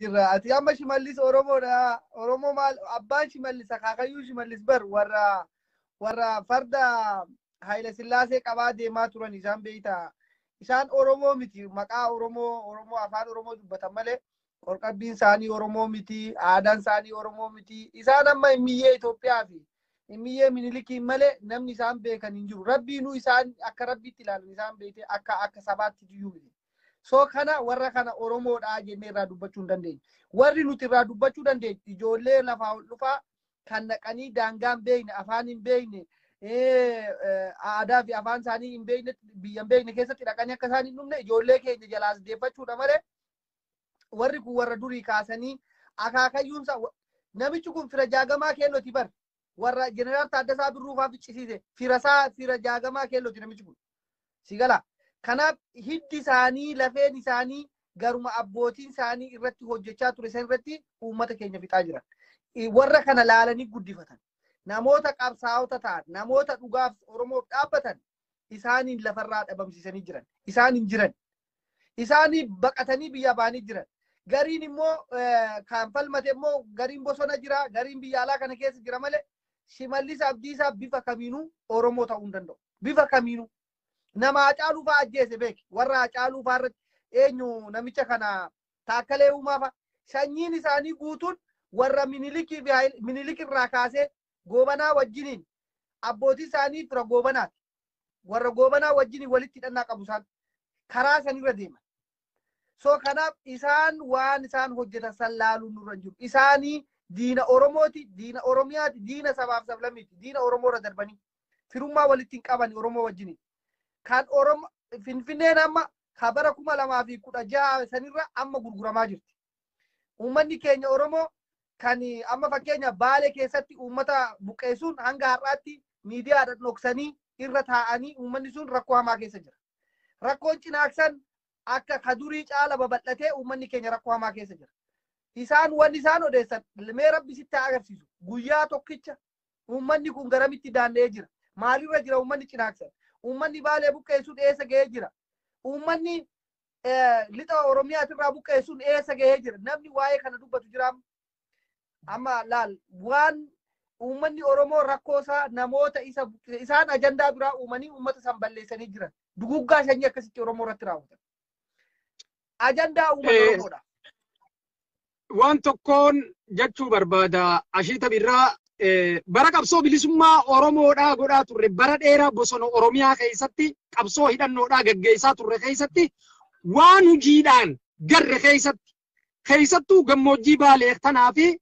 Jirra. Ati amma Shimallis Oromoodha. Oromoo maal abbaan Shimallis akaakayyuu Shimallis bar warra farda Haayila Sillaasee qabaa deemaa turan isaan beektaa. Isaan Oromoo miti, maqaa Oromoo, Oromoo afaan Oromoo dubbatan malee qorqabbiin isaanii Oromoo miti, aadaan isaanii Oromoo miti. Isaan amma himmiyyee Itoophiyaa fi himmiyyee Minilikiin malee namni isaan beekan hin jiru. Rabbiinuu isaan akka rabbiitti ilaalan isaan beekte akka sabaatti iyyuu miti. So kana warra kana Oromoodha jennee irraa dubbachuu hin dandeenyu. Warri nuti irraa dubbachuu dandeenyu ijoollee lafaa ol dhufaa kan naqanii daangaa hin beekne, afaan hin beekne, aadaa fi afaan isaanii hin beekne, biyya hin beekne keessatti dhaqanii akka isaan hin dhumne ijoollee keenya jalaas deeffachuudha malee warri kun warra durii kaasanii akaakayyuunsa namichi kun fira Jaagamaa Keellooti bar, warra Jeneraal Taaddasaa Birruu fa'aa ficcisiise, firasaa fira Jaagamaa Keellooti namichi kun si gala. Kanaaf hiddi isaanii, lafeen isaanii garuma abbootiin isaanii irratti hojjechaa ture san irratti uummata keenya fixaa jiran. Warra kana laalanii guddifatan. Namoota qabsaa'ota ta'an, namoota dhugaaf Oromoof dhaabbatan isaaniin lafarraa dhabamsiisanii jiran. Isaan hin jiran. Isaanii baqatanii biyya ba'anii jiran. Gariin immoo kan falmate immoo gariin bosona jira, gariin biyya alaa kana keessa jira malee Shimallis Abdiisaa bifa kamiinuu Oromoo ta'uu hin danda'u. Bifa kamiinuu. Nama Haacaaluu fa'aa ajjeese beeki. Warra Haacaaluu fa'aa irratti eenyu namicha kana Taakkalee Uumaa fa'a. Sanyiin isaanii guutuun warra Minilikii fi Minilik irraa kaasee Goobanaa wajjiniin abbootii isaanii fira Goobanaati. Warra Goobanaa wajjiniin walitti hidhannaa qabu isaan. Karaa sanirra deeman. So kanaaf isaan waan isaan hojjetan san laaluun nurra hin jiru. Isaanii diina Oromooti, diina Oromiyaati, diina sabaaf sablammiiti, diina Oromoo irra darbanii firummaa walitti hin qaban Oromoo wajjiniin. Kan Oromoo Finfinneen amma ka bara 2016 sanirra amma gurguramaa jirti. Uummanni keenya Oromoo kan amma fakkeenya Baalee keessatti uummata buqqeessuun hanga har'aatti miidiyaadhaan dhoksanii irra taa'anii uummanni sun rakkoo hamaa keessa jira. Rakkoon Cinaaksan akka kadurii caala babal'atee uummanni keenya rakkoo hamaa keessa jira. Isaan wanni isaan odeessan mee Rabbi sitti haa agarsiisu. Guyyaa tokkicha uummanni kun garamitti daanda'ee jira? Maalirra jira uummanni Cinaaksan? Uummanni Baalee buqqeessuun eessa ga'ee jira? Uummanni lixa Oromiyaatirraa buqqeessuun eessa ga'ee jira? Namni waa'ee kana dubbatu jira amma laal waan uummanni Oromoo rakkoo isaa namoota isa isaan ajandaa biraa uumanii uummata san balleessanii jiran. Duguggaa sanyii akkasitti Oromoo irratti raawwatan. Ajandaa uummata Oromoodha. Waan tokkoon jechuu barbaada. Ashiita Birraa, bara qabsoo bilisummaa Oromoodhaa godhaa turre, bara dheeraa bosona Oromiyaa keessatti qabsoo hidhannoodhaa gaggeessaa turre keessatti, waan hojiidhaan garre keessatti, keessattuu gammoojjii Baalee tanaa fi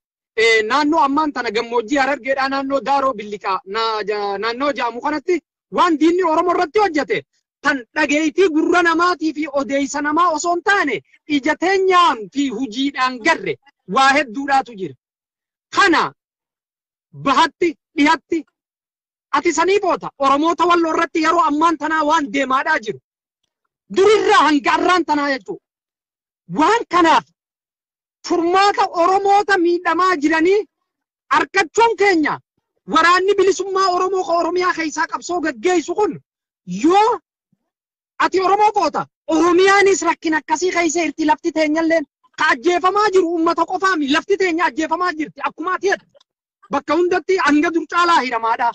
naannoo ammaan tana gammoojjii Harargeedhaa naannoo Daaroo Billiqaa naannoo jaamu kanatti waan diinni Oromoo irratti hojjete tan dhageettii gurra namaatii fi odeessa namaa osoo hin taane ija teenyaan fi hojiidhaan garre waa hedduudhaatu jira. Kana bahatti dhihatti ati sanii boota Oromoota Walloo irratti yeroo ammaan tanaa waan deemaadhaa jiru. Durirraa hanga arraan tanaa jechuudha. Waan kanaaf furmaata Oromoota miidhamaa jiranii argachuun keenya waraanni bilisummaa Oromoo ka Oromiyaa keessaa qabsoo gaggeessu kun yoo ati Oromoo boota Oromiyaanis rakkina akkasii keessa jirti. Lafti teenyalleen ka ajjeefamaa jiru uummata qofaami, lafti teenya ajjeefamaa jirti akkuma ati jettu bakka hundatti hanga dur caalaa hidhamaadha.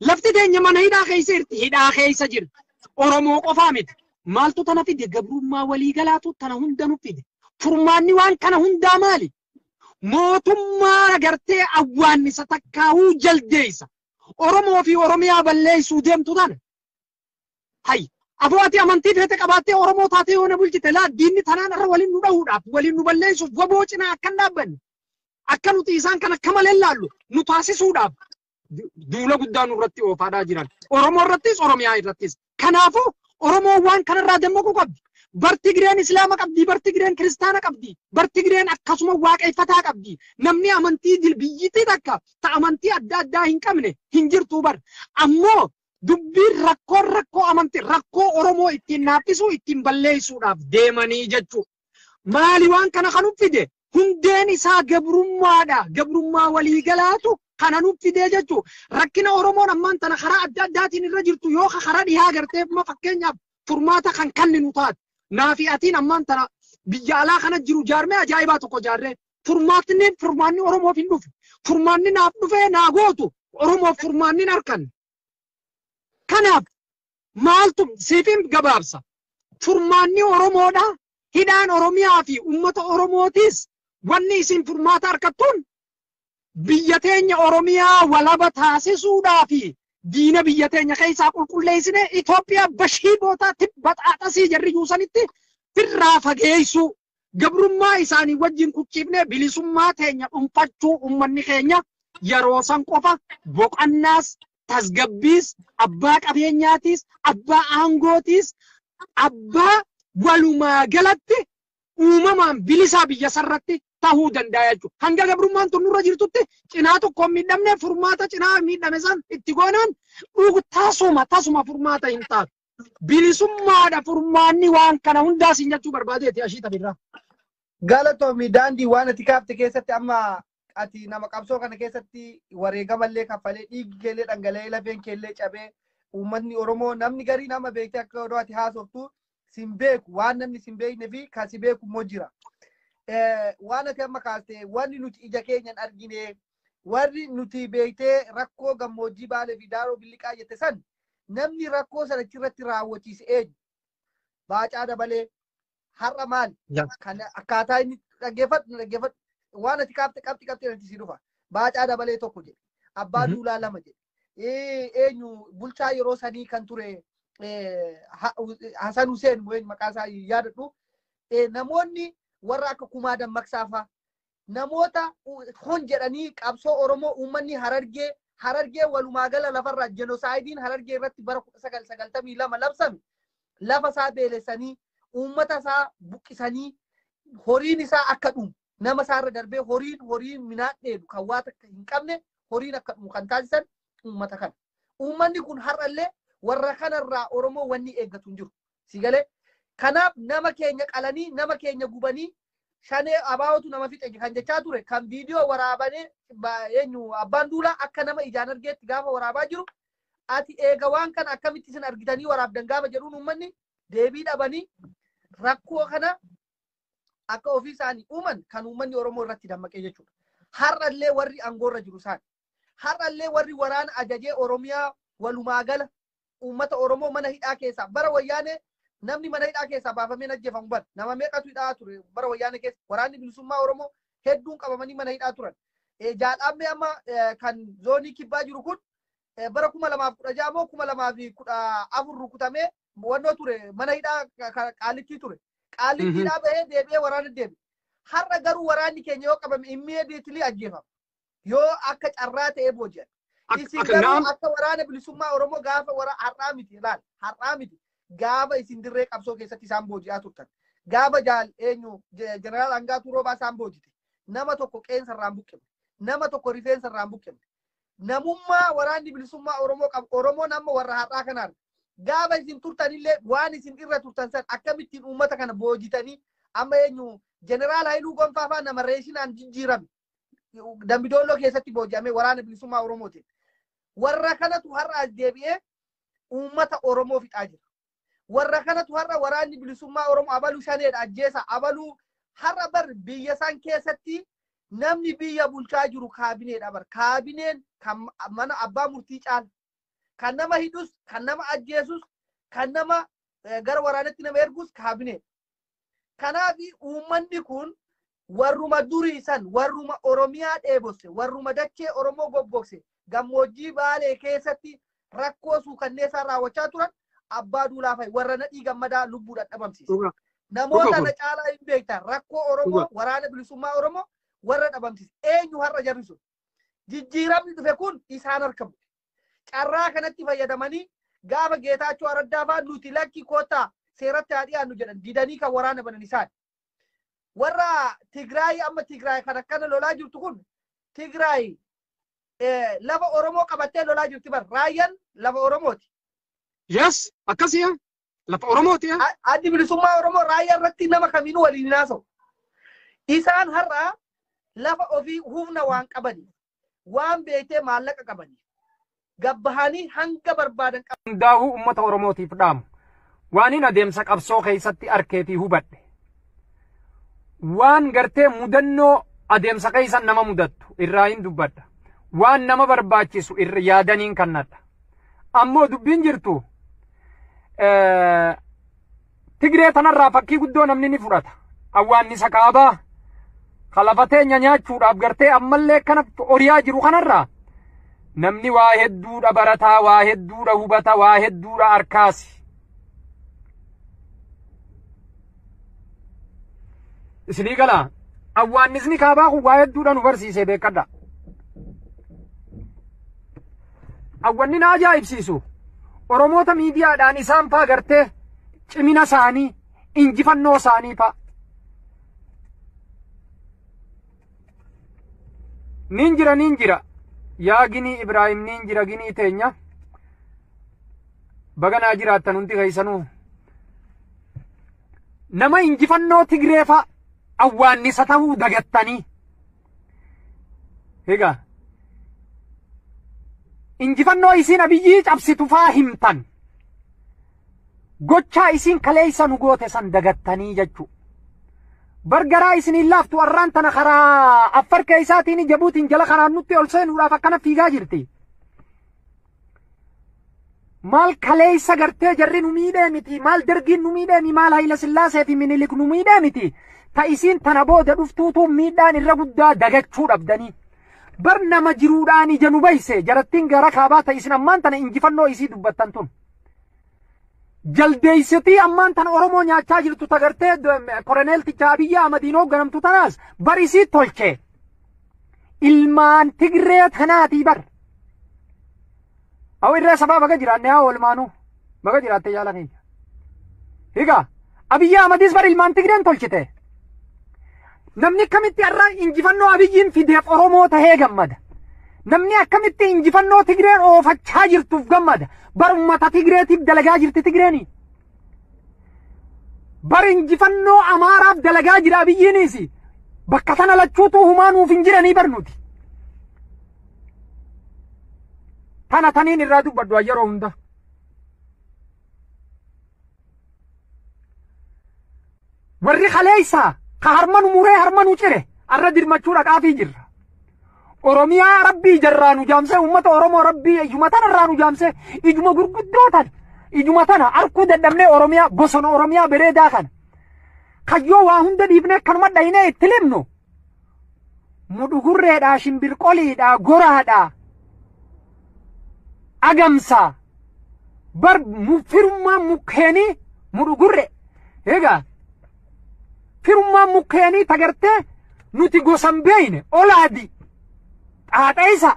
Lafti teenya mana hidhaa keessa jirti, hidhaa keessa jirti. Oromoo qofaa miti. Maaltu tana fide? Gabrummaa waliigalaatu tana hunda nu fide. Furmaanni waan kana hundaa maali? Mootummaa agartee awwaannisa takkaahuu jaldeessa Oromoo fi Oromiyaa balleessuu deemtu tana. Hay, aboo ati amantii feete qabaattee Oromoo taatee yoo na bulchite laa diinni tanaan irra waliin nu dhahuudhaaf waliin nu balleessuuf waboo cinaa akka hin dhaabbanne akka nuti isaan kana akka malee laallu nu taasisuudhaaf duula guddaa nurratti oofaadhaa jiran. Oromoo irrattis Oromiyaa irrattis. Kanaafuu Oromoo waan kanarraa dammaquu qabdi. Bar Tigireen Islaama qabdi, bar Tigireen Kiristaana qabdi, bar Tigireen akkasuma waaqeffataa qabdi. Namni amantii biyyittii takka ta amantii adda addaa hin qabne hin jirtu bar. Ammoo dubbiin rakkoon rakkoo amantii rakkoo Oromoo ittiin naaffisuu ittiin balleessuudhaaf deemanii jechuudha. Maali waan kana kan fide? Hundeen isaa gabrummaadha. Gabrummaa waliigalaatu kana nuuf fidee jechuudha. Rakkina Oromoon ammaan tana karaa adda addaatiin irra jirtu yoo karaa dhihaa gartee fakkeenyaaf furmaata kan kenninu taate. Naafi atiin ammaan tana Biyya alaa kana jiru jaarmee ajaa'ibaa tokko jaarree furmaanni Oromoof hin dhufe. Furmaanni naaf dhufee naa gootu Oromoof furmaanni hin harkanne. Kanaaf maaltu siifin gabaabsa. Furmaanni Oromoodha. Hidhaan Oromiyaa fi uummata Oromootis wanni isin furmaata harkattuun biyya teenya Oromiyaa walaba taasisuudhaa fi diina biyya teenya keessaa qulqulleessine Itoophiyaa bashii bootaatti baxaaxasii jarri yuusanitti firraa fageessuu gabrummaa isaanii wajjin kuchiifne bilisummaa teenya dhuunfachuu uummanni keenya yeroo san qofa boqannaas tasgabbiis abbaa qabeenyaatiis abbaa aangootiis abbaa walumaa galatti uumamaan bilisaa biyya sarratti tahuu danda'a jechuudha. Hanga gabrummaan tun nurra jirtutti cinaa tokkoon miidhamne furmaata cinaa miidhame san itti goonaan tasuma furmaata hin taatu. Bilisummaadha furmaanni waan kana hundaa siin jechuu barbaadeeti Ashiita Birraa. Galatoomi daandii waan ati kaafte keessatti amma ati nama qabsoo kana keessatti wareegamallee kaffalee dhiiggi keellee dhangala'ee lafeen keellee cabee uummatni Oromoo namni garii nama beektee akka yeroo ati haasoftu sin beeku waan namni sin beekne fi kan si beeku immoo jira. Waan ati amma kaaste wanni nuti ija keenyan argine warri nuti beektee rakkoo gammoojjii Baalee fi Daaroo Billiqaa jette san namni rakkoo sana achirratti raawwachiise eenyu? Baacaa Dabalee har'a maali? Kan akkaataa inni dhaggeeffadhu waan ati kaafte qabxi qabxi irratti si dhufa. Baacaa Dabalee tokko jedhe. Abbaa Duulaa lama jedhe. Eenyu bulchaa yeroo sanii kan ture Hasan Hussein eenyu maqaa isaa yaadadhu. Namoonni warra akka Kumaa Dammaqsaa fa'a namoota hon jedhanii qabsoo Oromoo uummanni Harargee walumaa gala lafarraa jenosaayidiin Harargee irratti bara 1992 labsame lafa isaa beelessanii uummata isaa buqqisanii horiin isaa akka dhumu nama isaa irra darbee horiin midhaan dheedu kan waa takka hin qabne horiin akka dhumu kan taasisan uummata kana. Uummanni kun har'allee warra kanarraa Oromoo wanni eeggatu hin jiru. Si galee kanaaf nama keenya qalanii nama keenya gubanii shanee abaawatu nama fixe kan jechaa ture kan viidiyoo waraabanii eenyu abbaan duulaa akka nama ijaan argeetti gaafa waraabaa jiru ati eega waan kana akkamitti isin argitanii waraabdan gaafa jedhuun uummanni deebii dhabanii rakkoo kana akka ofii isaanii uuman kan uummanni Oromoo irratti dammaqee jechuudha. Har'allee warri aangoorra jiru isaan. Har'allee warri waraana ajajee Oromiyaa walumaa gala uummata Oromoo mana hidhaa keessaa bara wayyaanee namni mana hidhaa keessaa baafamee ajjeefamu bara nama meeqatu hidhaa ture bara wayyaanee keessa waraanni bilisummaa Oromoo hedduun qabamanii mana hidhaa turan. Jaadhaammee amma kan zoonii kibbaa jiru kun bara 2016 moo 2014 rukutamee wannoo ture mana hidhaa qaallittii ture. Qaallittiidhaa bahee deebi'ee waraana deebi'e. Har'a garuu waraanni keenya yoo qabame immediately ajjeefama. Yoo akka carraa ta'ee booji'an. Isin garuu akka waraana bilisummaa Oromoo gaafa har'aa miti ilaal har'aa miti gaafa isin dirree qabsoo keessatti isaan booji'aa turtan. Gaafa jaal eenyu jeneraal Angaatuu Roobaa isaan boojite. Nama tokko qeensa irraa hin buqqifne. Nama tokko rifeensa irraa hin buqqifne. Namummaa waraanni bilisummaa Oromoo qabu Oromoon amma warra har'aa kanaan gaafa isin turtanillee waan isin irra turtan san akkamittiin uummata kana boojitanii amma eenyu jeneraal Haayiluu Gonfaa fa'aa nama reeshinaan jijjiirame Dambidolloo keessatti booji'ame waraana bilisummaa Oromootiin. Warra kanatu har'a as deebi'ee uummata Oromoo fixaa jira. Warra kanatu har'a waraanni bilisummaa Oromoo abaluu shaneedha ajjeesa abaluu har'a bar biyya san keessatti namni biyya bulchaa jiru kaabineedha bar. Kaabineen kan mana abbaa murtii caala. Kan nama hidhus, kan nama ajjeesus, kan nama gara waraanatti nama ergus kaabineedha. Kanaaf uummanni kun warruma durii san, warruma Oromiyaa dheebosse, warruma dachee Oromoo goggogse, gammoojjii Baalee keessatti rakkoo suukanneessaa raawwachaa turan abbaa duulaa fa'i warra nadhii gammadaa lubbuudhaan dhabamsiise. Namoota na caalaa hin beektan rakkoo Oromoo waraana bilisummaa Oromoo warra dhabamsiise. Eenyu har'a jarri sun? Jijjiiramni dhufe kun isaan harka bu'e. Carraa kanatti fayyadamanii gaafa Geetaachoo Araddaa fa'aa nuti lakki koottaa seeratti haa dhiyaannu jedhan didanii kan waraana banan isaan. Warra Tigraay amma Tigraay kan akkana lolaa jirtu kun Tigraay lafa Oromoo qabattee lolaa jirti bar raayyaan lafa Oromooti. Yes, akkasii lafa Oromooti. Addi bilisummaa Oromoo raayyaa irratti nama kamiinuu waliin hin haasa'u. Isaan har'a lafa ofii humna waan qabaniif waan beektee maallaqa qabaniif gabbahanii hanga barbaadan qaban. Hundaa'uu uummata Oromootiif dhaamu. Waan hin adeemsa qabsoo keessatti arkee fi hubadhe. Waan gartee mudannoo adeemsa keessan nama mudattu irraa hin dubbadha. Waan nama barbaachisu irra yaadaniin kannadha. Ammoo dubbiin jirtu Tigree tanarraa fakkii guddoo namni ni fudhata. Awwaannisa kaabaa kalafa teenya nyaachuudhaaf gartee ammallee kana oriyaa jiru kanarraa namni waa hedduudha barataa, waa hedduudha hubata, waa hedduudha arkaasi. Isinii galaa awwaannisni kaabaa kun waa hedduudha nu barsiisee beekadha. Awwanni na ajaa'ibsiisu Oromoota miidiyaadhaan isaan faa gartee cimina isaanii injifannoo isaanii faa. Nin jira nin jira yaa ginii Ibraahim nin jira ginii teenya baganaa jiraattan hundi keessanuu. Nama injifannoo Tigree faa awwaannisa ta'uu dagattanii. Egaa injifannoo isiin Abiyyii cabsitu faa himtan. Gochaa isiin kaleessa nu goote san dagattanii jechuu. Bargaraa isiniin laaftu arraan tana karaa Affar keessaatiin Jabuutiin jala kanaan nutti ol seenuudhaaf akkana fiigaa jirti. Maal kaleessa gartee jarri nu miidhee miti, maal dargiin nu miidhee miti, maal Hayila Sillaasee fi Minilik nu miidhee miti. Ta isiin tana booda dhuftuutu miidhaan irra guddaa dagachuu dhabdanii. Bar nama jiruudhaan ija nu bayse jarattiin gara kaabaa ta isin ammaan tana injifannoo isii dubbattan tun. Jaldeessitii ammaan tana Oromoo nyaachaa jirtu tagartee koroneelticha Abiyyi Ahmadiin hoogganamtu tanaas bar isii tolche. Ilmaan Tigree tanaatii bar. Aw irree sabaa baga jiraanne haa oolmaanuu baga jiraatte jaala keenya. Egaa Abiyyi Ahmadis bar ilmaan Tigreen tolchite. Namni akkamitti har'a injifannoo Abiyyiin fideef Oromoo tahee gammada. Namni akkamitti injifannoo Tigreen oofachaa jirtuuf gammada. Bar uummata Tigreetiif dalagaa jirti Tigreeni. Bar injifannoo Amaaraaf dalagaa jira Abiyyiinis. Bakka tana lachuutu humaa nuuf hin jiranii bar nuti. Tana taniin irraa dubbadhu yeroo hunda. Warri kaleessaa ka harma nu muree harma nu cire arra dirmachuu dhaqaafii jirra. Oromiyaa rabbii jarraa nu jaamsee uummata Oromoo rabbii ijuma tana irraa nu jaamsee ijuma gurguddoo tana ijuma tana arkuu dadhabnee Oromiyaa bosona Oromiyaa bareedaa kana. Kayyoo waa hunda dhiifnee kanuma dhayinee itti limnu. Mudhugurreedhaa shimbirqoliidhaa goraadhaa agamsaa bar firummaa mukkeenii mudhugurre. Egaa firummaa mukkeenii tagartee nuti gosan beeyne olaadi xaaxeessa.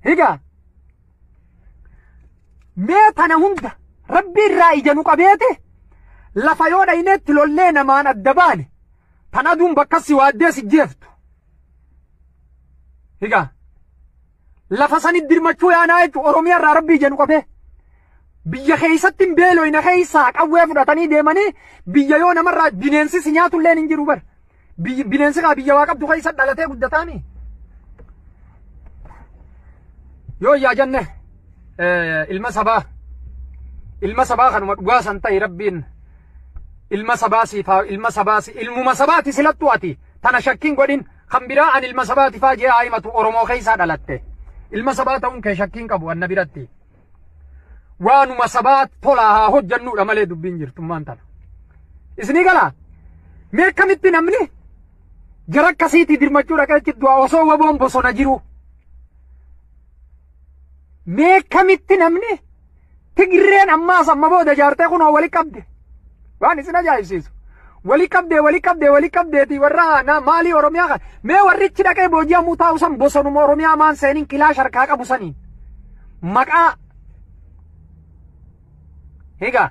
Egaa mee tana hunda rabbi irraa ija nu qabeete lafa yoo dhayineetti lollee namaan adda baane tan aduun bakka si waaddee si jeeftu. Egaa lafa sanit dirmachuu yaanaa jechuun Oromiyaa irraa rabbi ija nu qabee. Biyya keessatti hin beeloyna keessaa qawwee fudhatanii deemanii biyya yoo namarraa bineensi si nyaatulleen hin jiru bar. Bineensi kaa biyya waa qabdu keessa dhalatee guddataami. Yoo yaa jenne ilma sabaa kanuma dhugaa san ta'e rabbiin ilma sabaa siif haa ilma sabaa si ilmuma sabaati silattu ati tana shakkiin godhin kan biraa an ilma sabaati faa jee haa himatu Oromoo keessaa dhalatte. Ilma sabaa ta'uun kee shakkiin qabu anna biratti. Waanuma sabaa tolaa haa hojjannuudha malee dubbiin jirtummaan tana. Isinii galaa mee akkamitti namni jara akkasiitii dirmachuu dhaqee du'a osoo waboon bosona jiru. Mee akkamitti namni Tigreen ammaas amma booda jaartee kunoo wali qabde. Waan isin ajaa'ibsiisu. Wali qabdee wali qabdee wali qabdeetii warra maalii Oromiyaa kan mee warrichi dhaqee booji'amuu taa'u san bosonuma Oromiyaa maan seeniin kilaa sharkaa qabu saniin. Maqaa egaa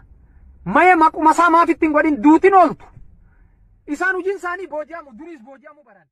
maya maquma isaa maaf ittiin godhin duutin ooltu. Isaan hojiin isaanii booji'amu duriis booji'amuu baran.